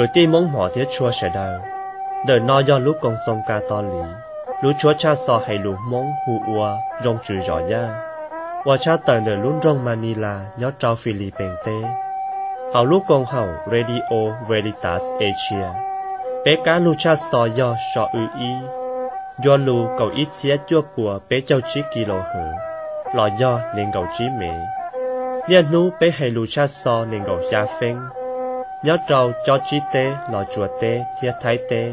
Kwv tij Hmoob hmov thiab tshua sawv daws, ntawm no yog lub Koom Txoos Kas Tos Liv lub tshuab tshaj xov hais lus Hmoob hu ua Zoo Tswv Zov Yaj, uas tshaj tawm ntawm lub nroog Manila nyob rau Filipes teb. Hauv lub koom haum Radio Veritas Asia, peb kab lug tshaj xov yog so w ib, ncua lus kaum ib txhiab cuaj puas peb caug tsib kis lus hwv, los yog nees nkaum tsib mev. Niaj hnub peb hais lus tshaj xov nees nkaum xya feeb, nyob rau cob tsib teb los Tsuas teb thiab Thaib teb.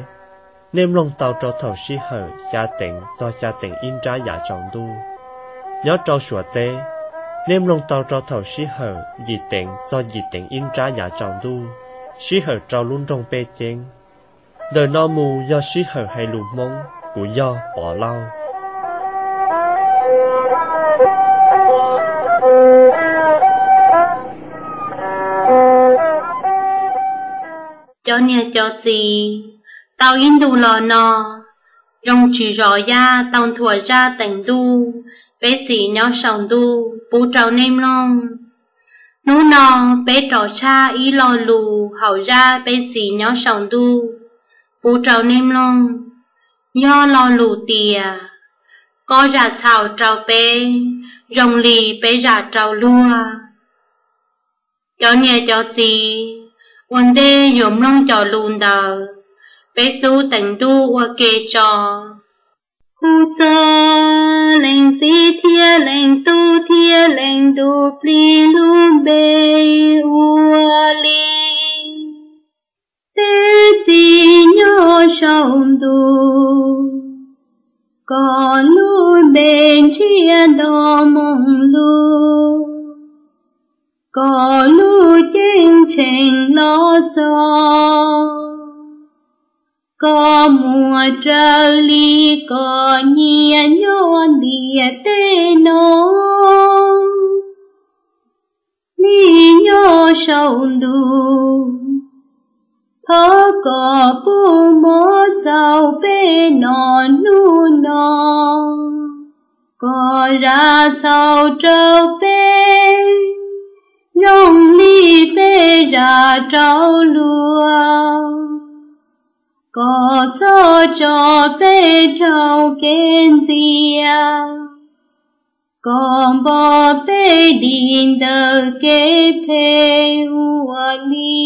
Nej mloog tau rau thaum sij hawm xya teev txog xya teev ib nrab yav tsaus ntuj. Nyob rau Suav teb, nej mloog tau rau thaum sij hawm yim teev txog yim teev ib nrab yav tsaus ntuj, sij hawm rau lub nroog Pej Ceeb. Ntawm no mus yog sij hawm hais lus Hmoob, kuv yog Pov Lauj. Cov niam cov txiv, tau ib ntus los no, Zoo Tswv Zov Yaj tau nthuav zaj teev Ntuj peb txiv nyob saum ntuj pub rau nej mloog. Hnub no peb rov tshaj ib lo lus hauv zaj peb txiv nyob saum ntuj pub rau nej mloog, yog lo lus tias: Koj zam txhaum rau peb zoo li peb zam rau luag. Cov niam cov txiv, ua ntej yuav mloog cov lus ntawd, peb xub teev Ntuj ua ke tso. Kuv txo Leej Txiv thiab Leej Tub thiab Leej Ntuj Plig lub npe ua li. Peb txiv nyob saum ntuj, koj lub npe ntsiab nto moo lug, koj lub ceeb tsheej los txog, koj muaj raws li koj nyiam nyob ntiaj teb no li nyob saum ntuj. Thov koj pub mov txaus peb noj hnub no, koj zam txhaum rau peb zoo li peb zam rau luag. Koj txhob tso peb raug kev ntxias, koj npog peb dim ntawm kev phem ua li.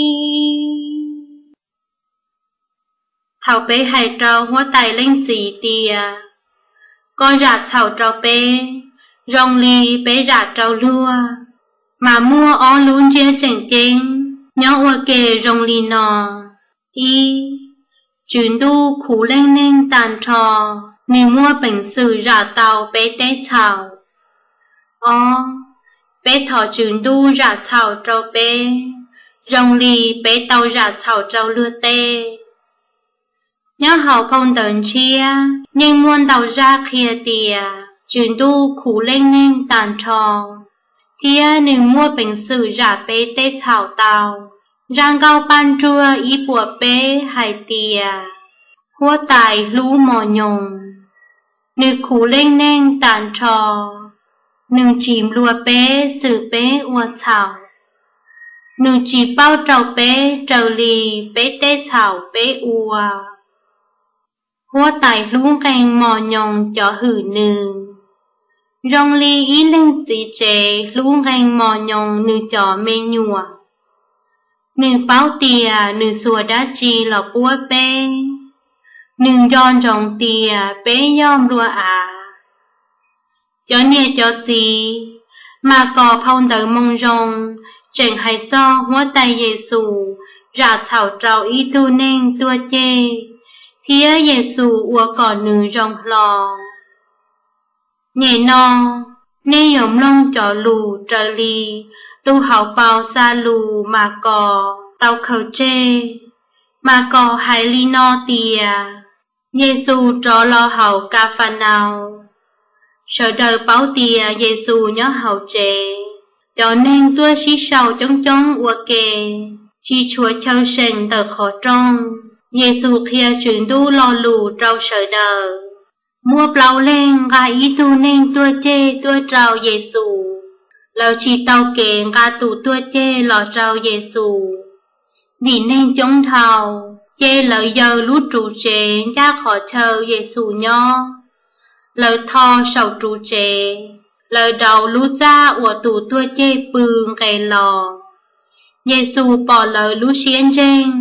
Thaum peb hais rau Huab Tais Leej Txiv tias: Koj zam txhaum rau peb zoo li peb zam rau luag, mas muaj ob lub ntsiab tseem ceeb nyob ua ke zoo li no: Ib, Tswv Ntuj khuv leej neeg tag nrho, nws muaj peev xwm zam tau peb tej txhaum. Ob, peb thov Tswv Ntuj zam txhaum rau peb zoo li peb tau zam txhaum rau luag tej. Nyob hauv phau ntawv Ntshiab yeej muaj ntau zaj qhia tias Tswv Ntuj khuv leej neeg tag nrho thiab nws muaj peev xwm zam peb tej txhaum tau. Zaj Nkauj Paj Nruag ib puas peb hais tias: Huab Tais hlub mos nyoos, nws khuv leej neeg tag nrho, nws tsis nplua peb xwm peb ua txhaum, nws tsis pauj rau peb raws li peb tej txhaum peb ua. Huab Tais hlub nqee mos nyoos cov hwm nws, zoo li ib leeg txiv tsev hlub nqee mos nyoos nws cov me nyuam. Nws paub tias nws xuas dab tsi los puab peb, nws nco ntsoov tias peb yog nplua av. Cov niam cov txiv, Markos phau ntawv Moo Zoo tseem hais txog Huab Tais Yexus zam txhaum rau ib tug neeg tuag ceg thiab Yexus ua kom nws zoo hlo. Nyem no, nej yuav mloog cov lus raws li tus hauv paus xa lus Markos tau khaws tseg. Markos hais li no tias: Yexus rov los hauv Kafanaus. Sawv daws paub tias Yexus nyob hauv tsev, cov neeg tuaj sib sau coob coob ua ke, tsis tshuav chaw seem ntawm qhov rooj. Yexus qhia Tswv Ntuj lo lus rau sawv daws. Muaj plaub leeg nqa ib tug neeg tuag ceg tuaj rau Yexus. Lawv tsis tau kev nqa tus tuag ceg los rau Yexus. Vim neeg coob dhau, ces lawv yaws lub ruv tsev ncaj qhov chaw Yexus nyob. Lawv tho saum ruv tsev, lawv dauv lub txaj uas tus tuag ceg pw nqes los. Yexus pom lawv lub siab ntseeg,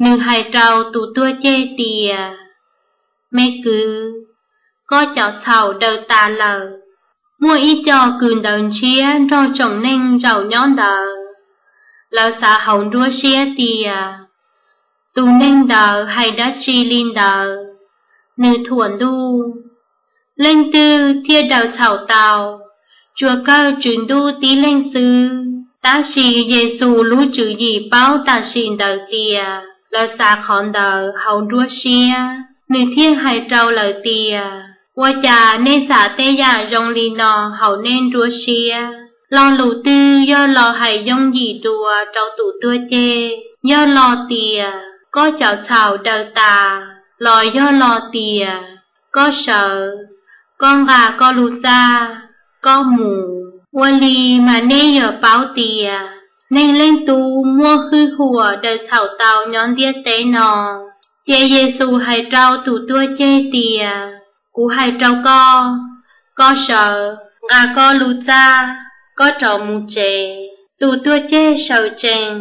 nws hais rau tus tuag ceg tias, Me kwv, koj cov txhaum daws tas lawm. Muaj ib co kws ntawv ntshiab nrog tsoom neeg zaum nyob ntawd, lawv xav hauv nruab siab tias, Tus neeg ntawd hais dab tsi li ntawd? Nws thuam ntuj! Leej twg thiaj daws txhaum tau? Tsuas kawg Tswv Ntuj tib leeg xwb. Tab sis Yexus lub tswv yim paub tam sim ntawd tias lawv xav qhov ntawd hauv nruab siab, nws thiaj hais rau lawv tias, Ua cas nej xav tej yam zoo li no hauv nej nruab siab? Lo lus twg yog los hais yooj yim dua rau tus tuag ceg? Yog lo tias, Koj cov txhaum daws tas, los yog lo tias, Koj sawv, koj nqa koj lub txaj, koj mus? Ua li mas nej yuav paub tias Neeg Leej Tub muaj hwj huam daws txhaum tau nyob ntiaj teb no. Ces Yexus hais rau tus tuag ceg tias, Kuv hais rau koj, koj sawv, nqa koj lub txaj, koj rov mus tsev. Tus tuag ceg sawv tsees,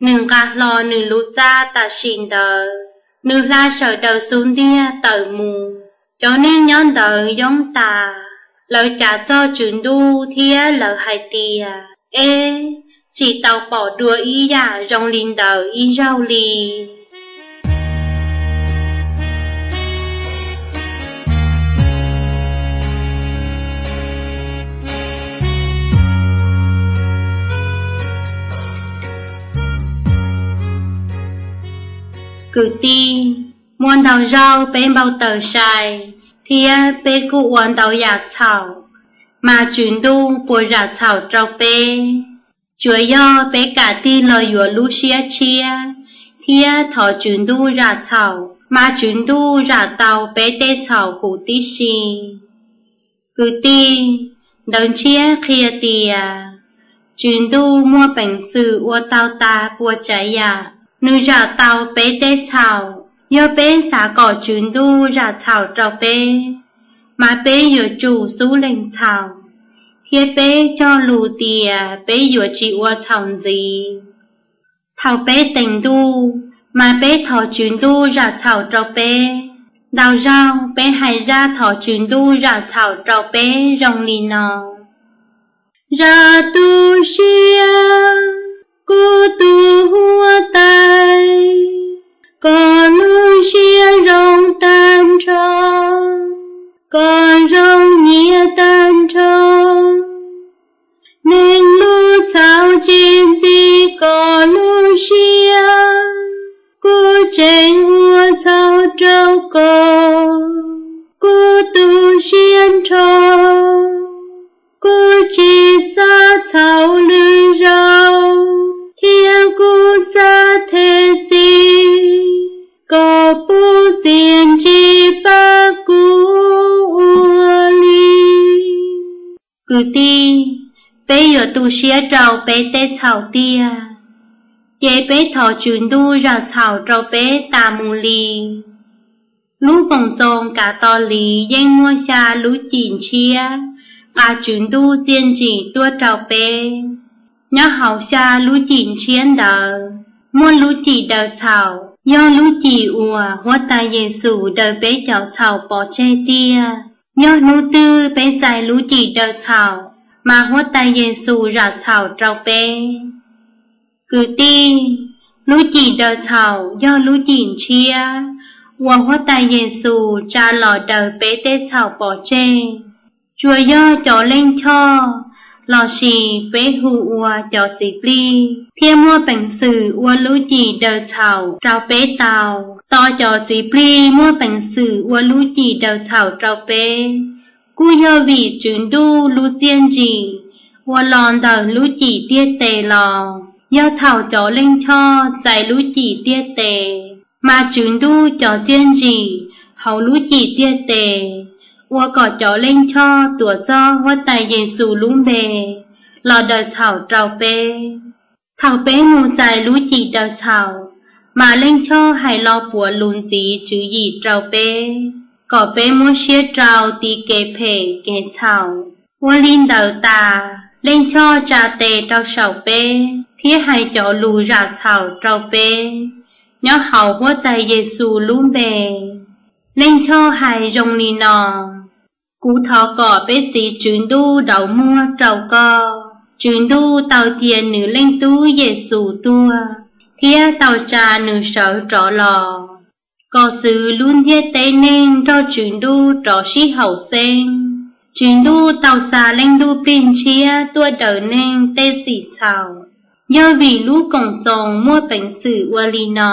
nws nqa hlo nws lub txaj tam sim ntawd, nws hla sawv daws xub ntiag tawm mus. Cov neeg nyob ntawd yoob tas, lawv cav txog Tswv Ntuj thiab lawv hais tias, Eb, tsis tau pom dua ib yam zoo li ntawd ib zaug li. Kwv tij, muaj ntau zaug peb npau taws sai thiab peb kuj ua ntau yam txhaum, mas Tswv Ntuj puas zam txhaum rau peb? Tsuas yog peb kam tig los yuav lub siab tshiab thiab thov Tswv Ntuj zam txhaum, mas Tswv Ntuj zam tau peb tej txhaum huv tib si. Kwv tij, ntawv ntshiab qhia tias Tswv Ntuj muaj peev xwm ua tau tas puas tsav yam. Nws zam tau peb tej txhaum. Yog peb xav kom Tswv Ntuj zam txhaum rau peb, mas peb yuav tsum xub lees txhaum, thiab peb cog lus tias peb yuav tsis ua txhaum ntxiv. Thaum peb teev Ntuj, mas peb thov Tswv Ntuj zam txhaum rau peb. Ntau zaug peb hais zaj thov Tswv Ntuj zam txhaum rau peb zoo li no: Zam tu siab, kuv tus Huab Tais, kom lub siab zoo tag nrho, kom zoo nyiam tag nrho. Neeg lub txhaum tsis ntxim koj lub siab, kuv tseem ua txhaum rau koj. Kuv tu siab nrho, kuv tsis xav txhaum lwm zaus, thiab kuv xav them txim, koj puv txiaj ntsim pab kuv ua li. Kwv tij, peb yuav tu siab rau peb tej txhaum tiag, ces peb thov Tswv Ntuj zam txhaum rau peb tas mus li. Lub Koom Txoos Kav Tos Liv yeej muaj xya lub Cim Ntshiab nqa Tswv Ntuj txiaj ntsim tuaj rau peb. Nyob hauv xya lub Cim Ntshiab ntawd, muaj lub Cim Daws Txhaum, yog lub Cim uas Huab Tais Yes Xus daws peb cov txhaum pov tseg tiag. Yog hnub twg peb txais lub Cim Daws Txhaum, mas Huab Tais Yes Xus zam txhaum rau peb. Kwv tij, lub Cim Daws Txhaum yog lub Cim Ntshiab uas Huab Tais Yes Xus tsa los daws peb tej txhaum pov tseg. Tsuas yog cov Leej Choj, lossis peb hu ua cov Txiv Plig, thiaj muaj peev xwm ua lub Cim Daws Txhaum rau peb tau. Tos cov Txiv Plig muaj peev xwm ua lub Cim Daws Txhaum rau peb, kuj yog vim Tswv Ntuj lub txiaj ntsim uas los ntawm lub Cim Tiaj Tes los. Yog thaum cov Leej Choj txais lub Cim Tiaj Tes, mas Tswv Ntuj cov txiaj ntsim hauv lub Cim Tiaj Tes ua kom cov Leej Choj tuav txog Huab Tais Yes Xus lub npe los daws txhaum rau peb. Thaum peb mus txais lub cim daws txhaum, mas Leej Choj hais lo puav lus ntxiv tswv yim rau peb, kom peb muab siab rau tiv kev phem kev txhaum. Ua li ntawd tas, Leej Choj tsa tes rau saum peb thiab hais cov lus zam txhaum rau peb nyob hauv Huab Tais Yes Xus lub npe. Leej Choj hais zoo li no: Kuv thov kom peb txiv Tswv Ntuj dauv muag rau koj. Tswv Ntuj tau cia nws Leej Tub Yes Xus tuag thiab tau tsa nws sawv rov los, kom xwv lub ntiaj teb neeg nrog Tswv Ntuj rov sib haum xeeb. Tswv Ntuj tau xa Leej Ntuj Plig Ntshiab tuaj daws neeg tej txim txhaum. Yog vim lub Koom Txoos muaj peev xwm ua li no,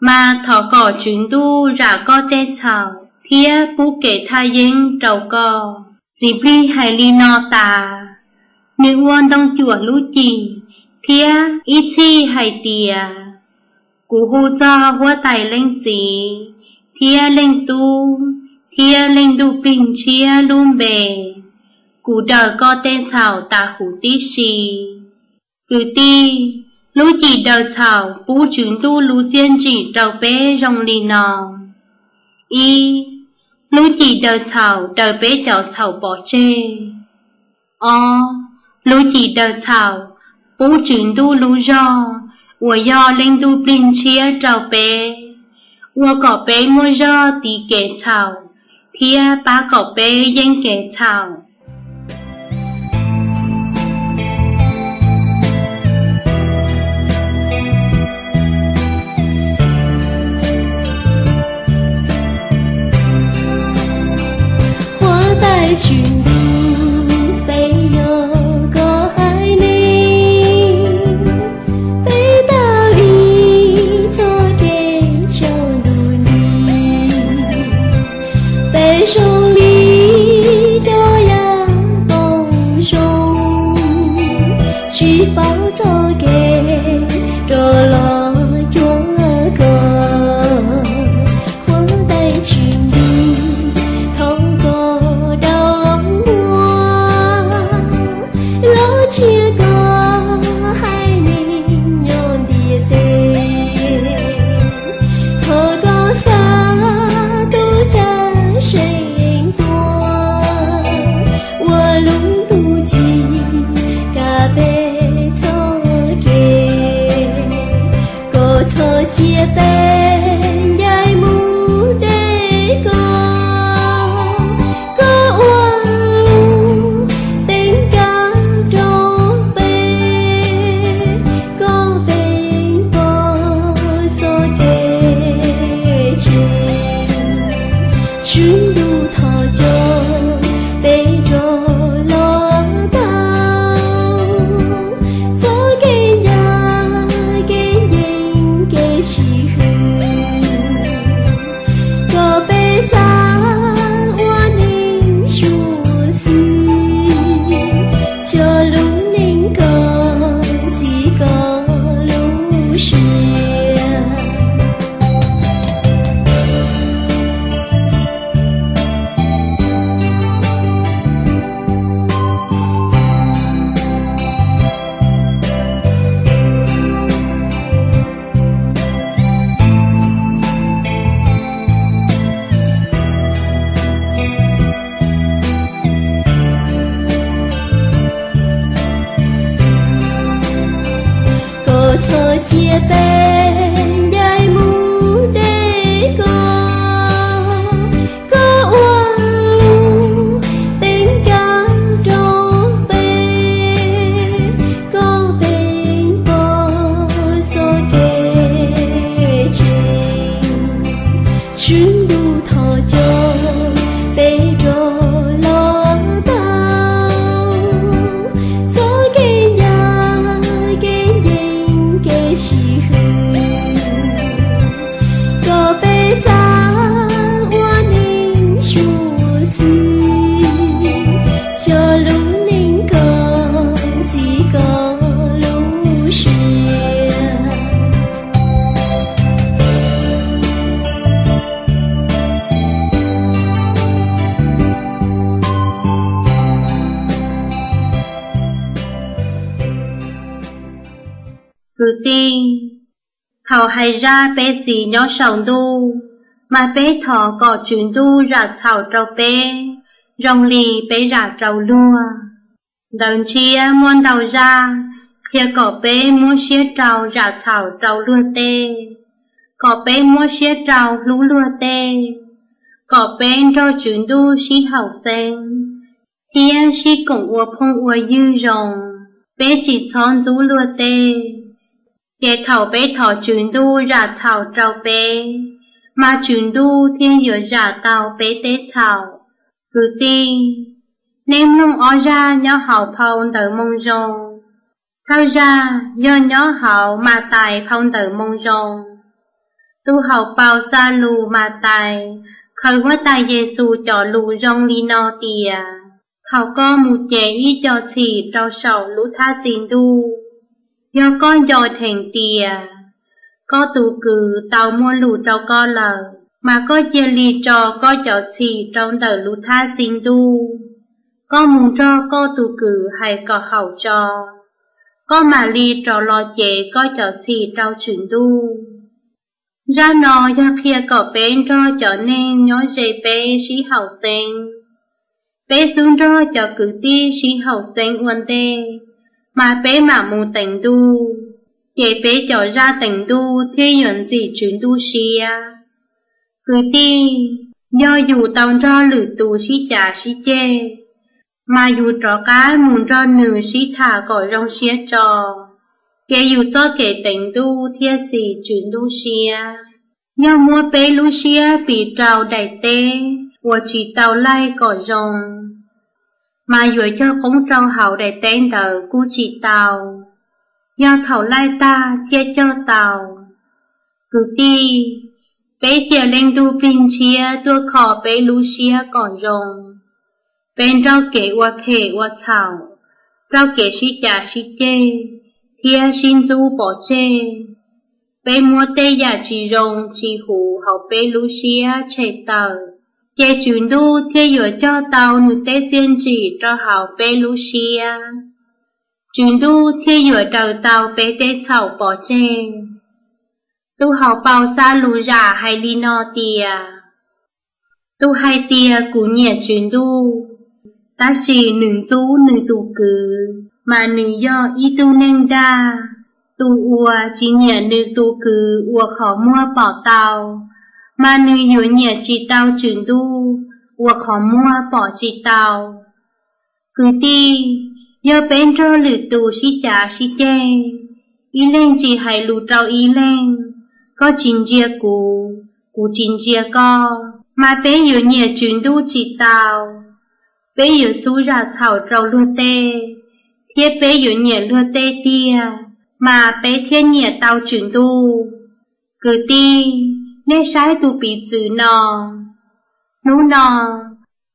mas thov kom Tswv Ntuj zam koj tej txhaum thiab pub kev thaj yeeb rau koj. Txiv Plig hais li no tas, nws ua ntoo cuam lub cim thiab ib txhij hais tias, Kuv hu txog Huab Tais Leej Txiv thiab Leej Tub thiab Leej Ntuj Plig Ntshiab lub npe, kuv daws koj tej txhaum tas huv tib si. Kwv tij, lub cim daws txhaum pub Tswv Ntuj lub txiaj ntsim rau peb zoo li no: Ib, lub cim daws txhaum daws peb cov txhaum pov tseg. Ob, lub cim daws txhaum pub Tswv Ntuj lub zog uas yog Leej Ntuj Plig Ntshiab rau peb, ua kom peb muaj zog tiv kev txhaum thiab pab kom peb yeej kev txhaum. Huab Tais Tswv Ntuj, peb yog koj haiv neeg, peb tau ib txoj kev tsaus ntuj nti. Peb zoo li cov yam qoob zoo, tsis paub txoj kev rov los cuag koj. Huab Tais Tswv Ntuj, thov koj dauv muag los txhiaj koj haiv neeg nyob ntiaj teb. Thov koj xa tus Cawm Seej tuaj ua lub ntuj ci kav peb txoj kev. Koj txhob cia peb ncaim mus deb koj, koj ua lub teeb kav rau peb, koj pab peb txoj kev tsev. Tswv Ntuj, thov coj peb rov los tau txoj kev ncaj kev ncees kev sib hwm, kom peb txav ua neeg suav xwm, coj lub neej koj ntxiv koj lub siab. Koj txhob cia peb ncaim mus deb koj, koj ua lub teeb kav rau peb, koj pab peb txoj kev tsev. Tswv Ntuj, thov coj peb rov los tau txoj kev ncaj kev ncees kev sib hwm, kom peb txav ua neeg suav xwm, coj lub neej koj ntxiv koj lub siab. Tij, thaum hais zaj peb txiv nyob saum ntuj, mas peb thov kom Tswv Ntuj zam txhaum rau peb zoo li peb zam rau luag. Ntawv Ntshiab muaj ntau zaj qhia kom peb muab siab rau zam txhaum rau luag tej, kom peb muab siab rau hlub luag tej, kom peb nrog Tswv Ntuj sib haum xeeb thiab sib koom ua phooj ua ywg zoo, peb tsis txhob ntxub luag tej. Ces thaum peb thov Tswv Ntuj zam txhaum rau peb, mas Tswv Ntuj thiaj yuav zam tau peb tej txhaum. Kwv tij, nej mloog ob zaj nyob hauv phau Ntawv Moo Zoo. Thawj zaj yog nyob hauv Mathais phau Ntawv Moo Zoo. Tus hauv paus xa lus Mathais khaws Huab Tais Yes Xus cov lus zoo li no tias: Thaum koj mus cev ib co txhim rau saum lub thaj txi Ntuj, yog koj nco dheev tias koj tus kwv tau muaj lus rau koj lawm, mas koj cia li tso koj cov txhim rau ntawm lub thaj txi Ntuj, koj mus nrog koj tus kwv hais kom haum tso, koj mam li rov los cev koj cov txhim rau Tswv Ntuj. Zaj no yog qhia kom peb nrog cov neeg nyob ze peb sib haum xeeb. Peb xub nrog cov kwv tij sib haum xeeb ua ntej, mas peb mam mus teev Ntuj, ces peb cov zaj teev Ntuj thiaj yuav ntxim Tswv Ntuj siab. Kwv tij, yog yus tau nrog lwm tus sib cav sib ceg, mas yus rov qab mus nrog nws sib tham kom zoo siab tso, ces yus txoj kev teev Ntuj thiaj ntxim Tswv Ntuj siab. Yog muab peb lub siab piv rau daim teb uas tsis tau laij kom zoo, mas yuav cog qoob rau hauv daim teb ntawd kuj tsis tau, yog thaum laij tag thiaj cog tau. Kwv tij, peb cia Leej Ntuj Plig Ntshiab tuaj kho peb lub siab kom zoo, peb nrauj kev ua phem ua txhaum, nrauj kev sib cav sib ceg thiab sib ntxub pov tseg. Peb muab tej yam tsis zoo tsis huv hauv peb lub siab tshem tawm, ces Tswv Ntuj thiaj yuav cog tau nws tej txiaj ntsim rau hauv peb lub siab. Tswv Ntuj thiaj yuav daws tau peb tej txhaum pov tseg. Tus hauv paus xa lus zam hais li no tias: Tus hais tias kuv nyiam Tswv Ntuj, tab sis nws ntxub nws tus kwv, mas nws yog ib tug neeg dag. Tus uas tsis nyiam nws tus kwv ua qhov muag pom tau, mas nws yuav nyiam tsis tau Tswv Ntuj ua qhov muag pom tsis tau. Kwv tij, yog peb nrog lwm tus sib cav sib ceg, ib leeg tsis hais lus rau ib leeg, koj tsis ntsia kuv, kuv tsis ntsia koj, mas peb yuav nyiam Tswv Ntuj tsis tau. Peb yuav xub zam txhaum rau luag tej, thiab peb yuav nyiam luag tej tiag, mas peb thiaj nyiam tau Tswv Ntuj. Kwv tij, nej saib tus piv txwv no. Hnub no,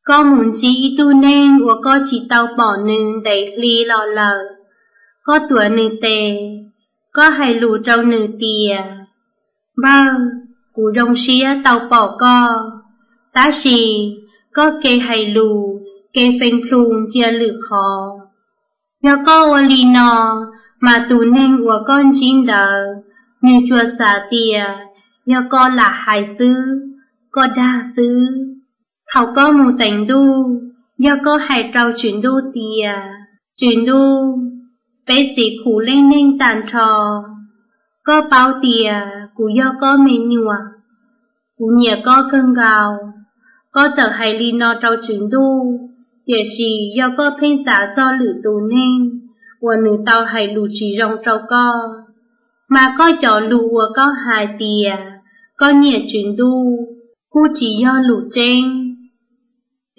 koj mus ntsib ib tug neeg uas koj tsis tau pom nws ntev hli los lawm, koj tuav nws tes, koj hais lus rau nws tias: Npawg, kuv zoo siab tau pom koj, tab sis koj ke hais lus, ke fee plhu ntsia lwm qhov. Yog koj ua li no, mas tus neeg uas koj ntsib ntawd, nws tsuas xav tias yog koj lam hais xwb, koj dag xwb. Thaum koj mus teev Ntuj, yog koj hais rau Tswv Ntuj tias: Tswv Ntuj, peb txiv khum leej neeg tag nrho, koj paub tias kuv yog koj me nyuam, kuv nyiam koj kawg nkaus. Koj txawm hais li no rau Tswv Ntuj, tiam sis yog koj pheej xav txog lwm tus neeg uas nws tau hais lus tsis zoo rau koj, mas koj cov lus uas koj hais tias koj nyiam Tswv Ntuj kuj tsis yog lus tseeb.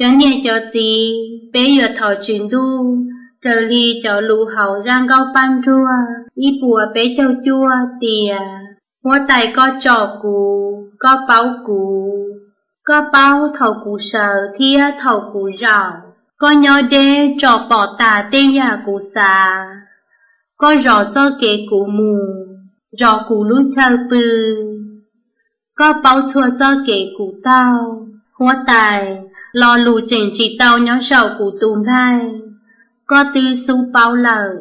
Cov niam cov txiv, peb yuav thov Tswv Ntuj raws li cov lus hauv zaj Nkauj Paj Nruag ib puas peb caug cuaj tias: Huab Tais, koj tsom kuv, koj paub kuv, koj paub thaum kuv sawv thiab thaum kuv zaum. Koj nyob deb tsom pom tas tej yam kuv xav, koj zov txoj kev kuv mus, zov kuv lub chaw pw. Koj paub txhua txoj kev kuv taug. Huab Tais, lo lus tseem tsis tau nyob saum kuv tus nplaig, koj twb xub paub lawm.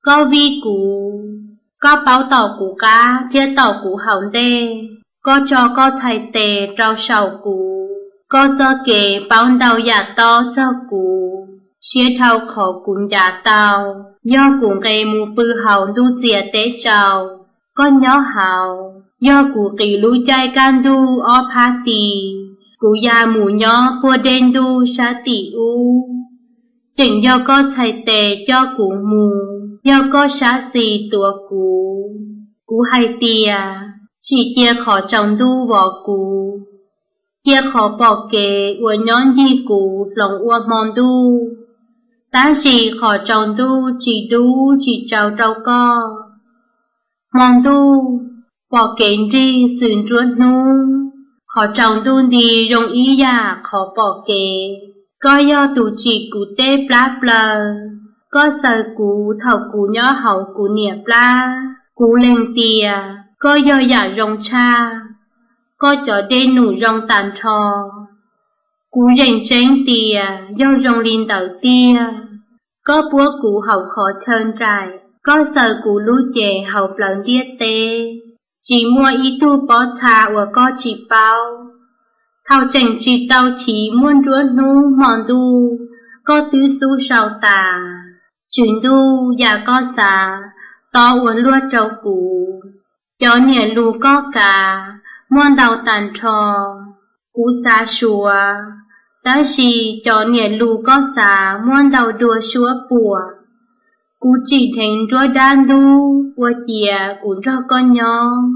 Koj vij kuv, Koj paub tom kuv qab thiab tom kuv hauv ntej. Koj tso koj txhais tes rau saum kuv. Koj txoj kev paub ntau yam tob txog kuv. Siab dhau qhov kuv ncav tau. Yog kuv nqes mus pw hauv ntuj txias teb tsaus, koj nyob hauv. Yog kuv qiv lub caij kaj ntug ob phab tis, kuv ya mus nyob puag dej ntuj sab tim ub. Tseem yog koj txhais tes coj kuv mus, yog koj sab xis tuav kuv. Kuv hais tias, sim cia qhov tsaus ntuj vov kuv, cia qhov pom kev uas nyob ncig kuv hloov ua hmo ntuj. Tab sis qhov tsaus ntuj tsis dub tsis tsaus rau koj. Hmo ntuj, pom kev nrig xws nruab hnub. Qhov tsaus ntuj nti zoo ib yam qhov pom kev. Koj yog tus tsim kuv tej plab plaws. Koj xaws kuv thaum kuv nyob hauv kuv niam plab. Kuv lees tias koj yog yam zoo tshaj. Koj cov dej num zoo tas nrho. Kuv zeem tseeb tias yog zoo li ntawd tiag. Koj puab kuv hauv qhov chaw nraim. Koj xaws kuv lub cev hauv plawv ntiaj teb. Tsis muaj ib tug pob txha uas koj tsis paub. Thaum tseem tsis tau chiv muaj nruab hnub hmo ntuj, koj twb xub sau tas. Tswv Ntuj, yam koj xav, tob ua luaj rau kuv. Cov niam lus koj kav muaj ntau tas nrho. Kuv xav suav, tab sis cov niam lus koj xav muaj ntau dua suab puam. Kuv tsim dheev nruab dab ntub ua ciav kuv nrog koj nyob.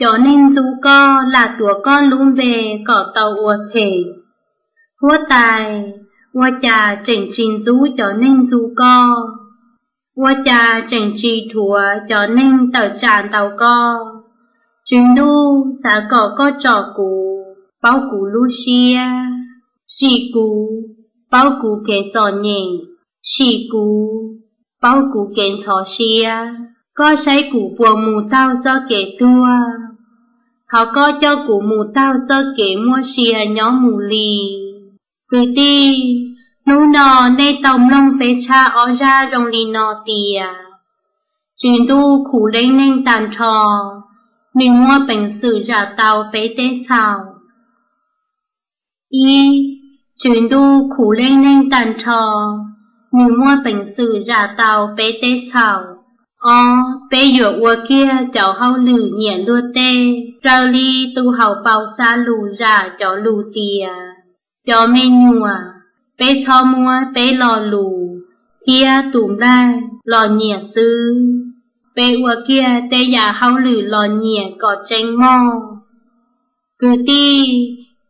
Cov neeg ntxub koj lam tuav koj lub npe kom tau ua phem. Huab Tais, ua cas tseem tsis ntxub cov neeg ntxub koj? Ua cas tseem tsis dhuav cov neeg tawm tsam ntaus koj? Tswv Ntuj, xav kom koj tsom kuv, paub kuv lub siab. Sim kuv, paub kuv kev txom nyem. Sim kuv, paub kuv kev ntxhov siab. Koj saib kuv puas mus taug txoj kev tuag. Thov koj coj kuv mus taug txoj kev muaj sia nyob mus li. Kwv tij, hnub no nej tau mloog peb tshaj ob zaj zoo li no tias, Tswv Ntuj khuv leej neeg tas nrho, nws muaj peev xwm zam tau peb teb txhaum. Ib, Tswv Ntuj khuv leej neeg tas nrho, nws muaj peev xwm zam tau peb teb txhaum. Ob, peb yuav ua kiag cov hauj lwm nyiam luag tej, raws li tus hauv paus xa lus zam cov lus tias, cov me nyuam, peb txhob muab peb lo lus thiab tus nplaig los nyiam xwb. Peb ua kiag tej yam hauj lwm los nyiam kom tseeb mog. Kwv tij,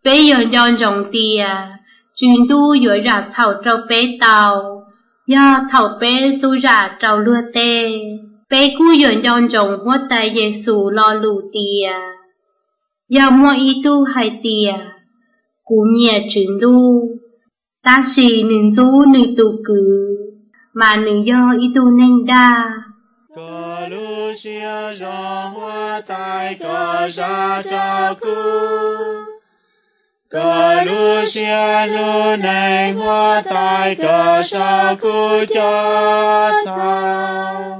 peb yuav nco ntsoov tias Tswv Ntuj yuav zam txhaum rau peb tau, yog thaum peb xub zam rau luag tej. Peb kuj yuav nco ntsoov Huab Tais Yes Xus lo lus tias, yog muaj ib tug hais tias, kuv nyiam Tswv Ntuj, tab sis nws ntxub nws tus kwv, mas nws yog ib tug neeg dag. Koj lub siab zoo Huab Tais koj zam rau kuv, koj lub siab hlub neeg Huab Tais koj so kuv cov txhaum.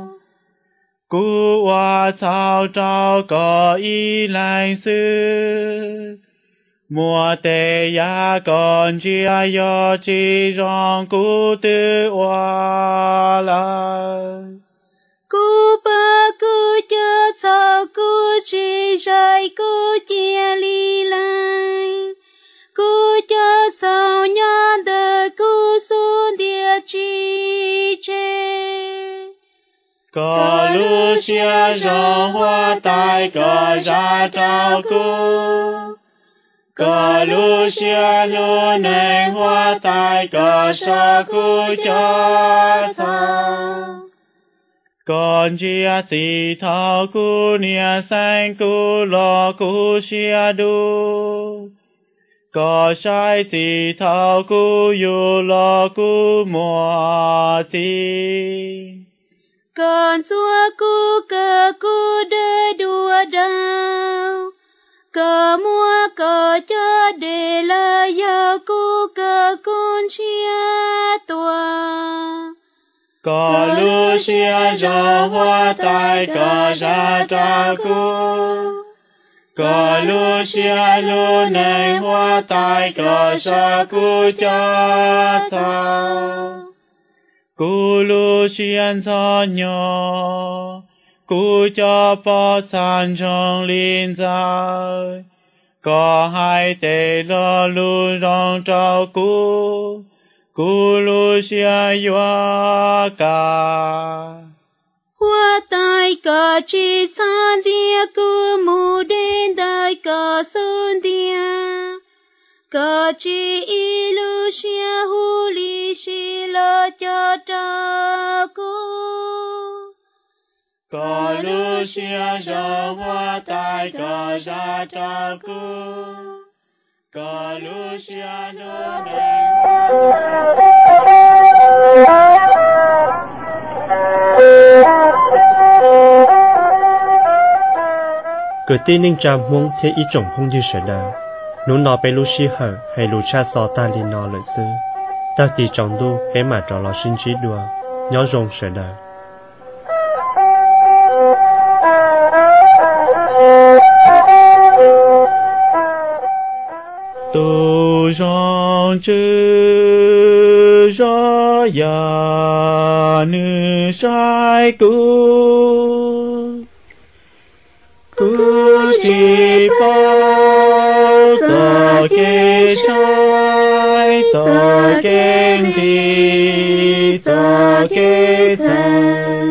Kuv ua txhaum rau koj ib leeg xwb, muaj tej yam koj ntsia yog tsis zoo kuv twb ua lawm. Kuv pom kuv cov txhaum kuv tsis zais kuv cia li lees, kuv cov txhaum nyob ntawm kuv xub ntiag tsis tseg. Koj lub siab zoo Huab Tais koj zam rau kuv, koj lub siab hlub neeg Huab Tais koj so kuv cov txhaum. Koj ntsia txim thaum kuv niam xeeb kuv los kuv siab dub, koj saib txim thaum kuv yug los kuv muaj txim. Koj ntxuav kuv kawm kuv dawb dua dau, koj muab koj cov dej lawm yog kuv kawm kuv ntshiab tuag. Koj lub siab zoo, Huab Tais, koj zam rau kuv. Koj lub siab hlub neeg, Huab Tais, koj so kuv cov txhaum. Kuv lub siab ntxhov hnyo, kuv cov poj txha ntsoog li ntxawm. Koj hais tej lo lus zoo rau kuv, kuv lub siab yuav kaj. Huab Tais, koj tsis txhob ntiab kuv mus deb ntawm koj xub ntiag. Koj tsis ib lub siab huv li si los cog rau kuv. Koj lub siab zoo, Huab Tais, koj zam rau kuv. Koj lub siab hlub neeg. Kwv tij neej tsa Hmoob thiab ib tsoom phooj ywg sawv daws, hnub no peb lub sij hawm hais lus tshaj xov tag li no lawm xwb. Tag kis tsaus ntuj peb mam rov los sib ntsib dua. Nyob zoo sawv daws. Tus zoo tswv zov yam nws saib kuv, kuv tsis paub txoj kev tshaib, txoj kev nqhis, txoj kev txhaum.